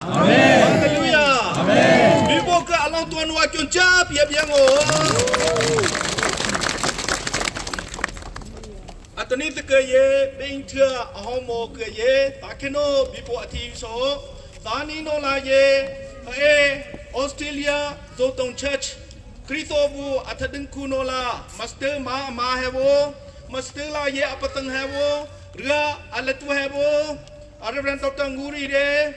Amen. Hallelujah. Amen. Mi bo ka along tuan wa kyun cha pia biang o. Atani te ke ye being thia ahong mo ke ye ta kheno bi po athi so ta ni no la ye e Australia Zotong Church Kristo bu athading khu no la master ma ma he wo master la ye apatang he wo ria alatu he wo Reverend Dr. Nguri re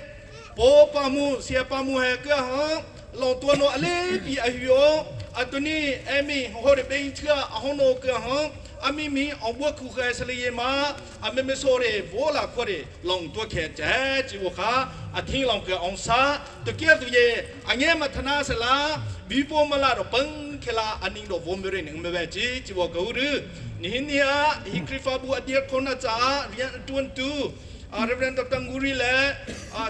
po pa mu sia pa mu he ka ha long tua no ale pi a hi o atuni emi ho re bein thia a ho no ka ha ami mi ong bua khu kha sale ye ma ame me so re vo la kho re long tua khe che chi wo kha a thing long ka ong sa to kia tu ye ange ma thana sala bi po ma la ro pang khela aning do vom re ning me ve chi chi wo ka ru nihin ni ah hi Khrihfabu a dir khona caah rian a ṭuantu Reverend Dr. Nguri le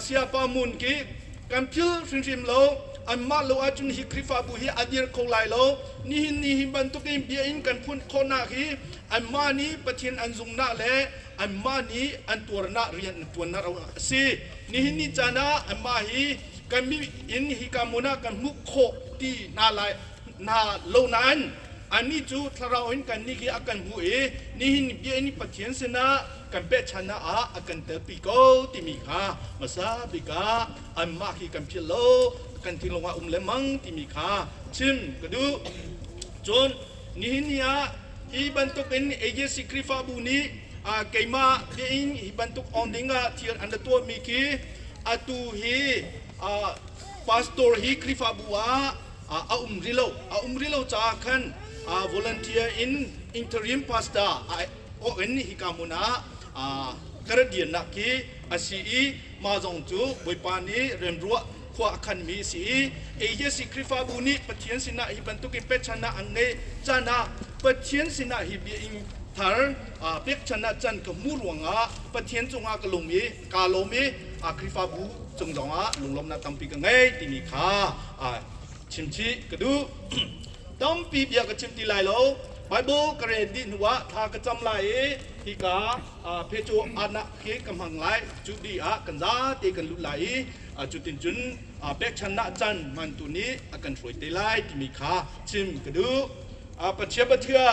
Siapa Mun ki kan phil hrimhrim lo. Anmah lo ahcun hi Khrihfabu hi a dir kho lai lo. Nihin ni hi bantukin bia in kan phun khawhnak hi anmah nih Pathian an zumnak le anmah nih an tuarnak rian an ṭuannak a si. Nihin ni caan ah anmah hi kan mi in hika hmun ah kan hmuh khawh ti hna lai hna lo nain annih cu thlarau in kannih hi a kan hmuh i nihin bia in Pathian sinah kan pehchannak ah a kan telpi ko timi kha hmasa bik ah anmah hi kan philh lo, kan thinlung ah um lengmang timi kha chim ka duh. Cun nihin ni ah hi bantuk in AJC Khrihfabu nih keimah bia in hi bantuk on ding ah thil an ra tuahmi khi atu hi pastor hi Khrihfabu ah a um rih lo. A um rih lo caah khan volunteer in interim pastor awh in hika hmun ah karadiannak khi a si i mah zong cu Bawipa nih remruah khua a khanmi a si i AJC Khrihfabu nih Pathian sinah hi bantukin pekchanhnak an ngeih caan ah Pathian sinah hi bia ing thar pekchanhnak can ka hmuh ruangah Pathian cungah ka lung i kaa lawm i Khrihfabu cung zongah lunglawmhnak tampi ka ngei timi kha chimchih ka duh. Tampi bia ka chim ti lai lo. Bible ka rel dih hnuah thla ka cam lai i hika phe cu anak khi ka hmang lai. Cu dih ah kan zate kan lut lai i cutin cun pekchannak can hmantu nih a kan hruai te lai timi kha chim ka duh. Pathian Pathia.